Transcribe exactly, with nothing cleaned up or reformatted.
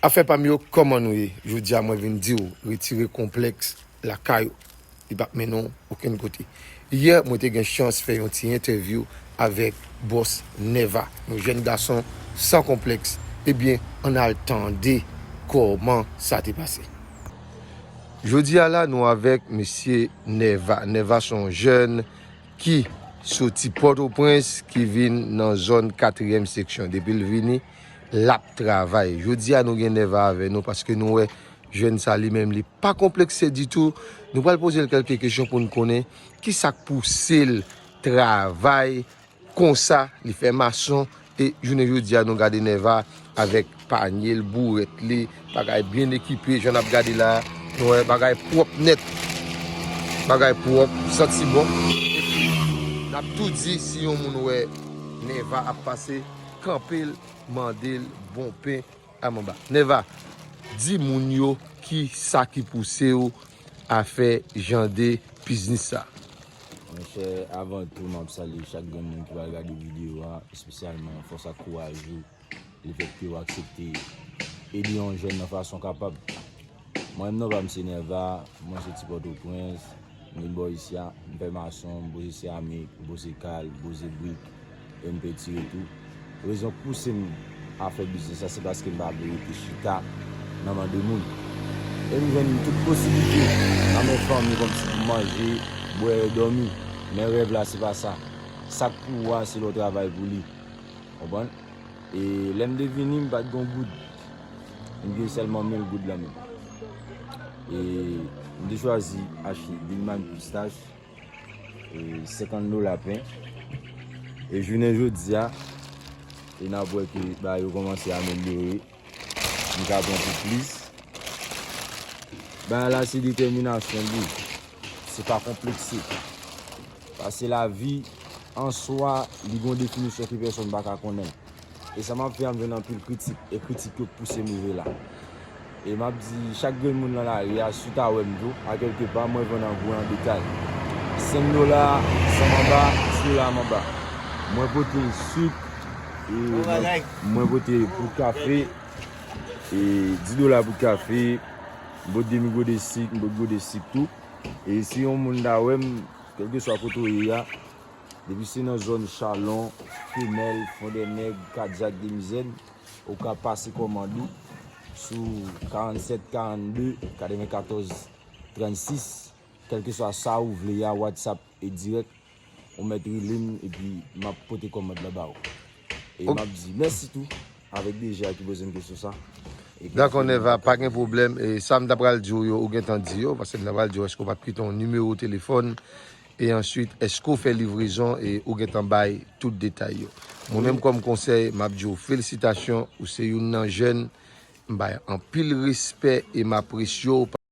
Afè pa m yo, kòman nou ye? Jodi a mwen vin di w, retire konplèks lakay ou. Li p ap mennen w okenn kote. Yè, mwen te gen chans fè yon ti entèvyou avèk bòs Nèva, yon jèn gason san konplèks. Ebyen, ann al tande kòman sa te pase. Jodi a la, nou avèk mesye Nèva. Nèva se yon jèn ki soti Pòtoprens, ki vin nan zòn katriyèm seksyon. Depi l vini, l ap travay. Jodi a, nou gen Nèva avè nou paske nou wè jèn sa li menm, li pa konplekse ditou. Nou pral poze l kèlke kesyon pou n konnen ki sa k pouse l travay konsa, li fè mason. E jounen jodi a, nou gade Nèva avèk panye l, bourèt li, bagay byen ekipe, jan n ap gade la, nou wè bagay pwòp nèt, bagay pwòp, santi bon. Epi, n ap tou di, si yon moun wè Nèva ap pase, kanpe l, mande l bon pen a manba. Nèva, di moun yo ki sa ki pouse w a fè jan de biznis sa. Monchè, avan tou, m ap salye chak grenn moun ki pral gade videyo a, espesyalman fòs ak kouraj ou, lefètke w aksepte ede yon jèn nan fason w kapab. Mwen menm, non pa m se Nèva, mwen soti Pòtoprens, m vin bò isi a, m fè mason, m poze seramik, m poze kal, m poze brik, e m pentire tou. Rezon k pouse m a fè biznis la, se paske m pa vle rete chita nan men de moun. E m jwenn tout posiblite nan men fanmi kòmsi pou manje, bwè, dòmi. Men rèv la, se pa sa. Sa k pou ou a, se lè w travay pou li. Konprann? E lè m te vini, m pa t gen yon goud. M gen sèlman mil goud lan men m. E m te chwazi achte Big Man pistach, e senkant dola pen. E jounen jodi a, e n ap wè ke bagay yo kòmanse amelyore. M ka pran pou plis. Bagay la se detèminasyon li ye. Se pa konplekse. Paske lavi an swa, li gen yon definisyon ke pèsonn pa ka konnen. E sa m ap fè a, m jwenn anpil kritik. E kritik yo k pouse m rive la. E m ap di chak grenn moun nan lari a, si w ta wè m tou, a kèlke pa, mwen vann an gwo an detay. Senk dola san manba, dis dola manba. Mwen pote sik, e mwen, mwen pote pou kafe, e dis dola pou kafe, m pote demi gode sik, m pote gode sik tou. E si yon moun ta wè m, kèlkeswa kote w ye a, depi se nan zòn Chalon, Femèl, Fondènèg, Kadyak, Demizèn, ou ka pase kòmand ou sou karannsèt karannde katrevenkatòz trannsis, kèlkeswa sa ou vle a, WhatsApp e dirèk, ou mèt rele m epi m ap pote kòmand lan ba ou. E m ap di mèsi tou avèk D J a ki poze m kesyon sa. Dakò, Nèva, pa gen pwoblèm. E sa m ta pral di w yo, ou gentan di yo, paske m ta pral di w èske w pa t kite yon nimewo telefòn, e answit, èske w fè livrezon, e ou gentan bay tout detay yo. Mwen menm, kòm konsèy, m ap di w felisitasyon, ou se youn nan jèn m bay anpil respè e m apresye w.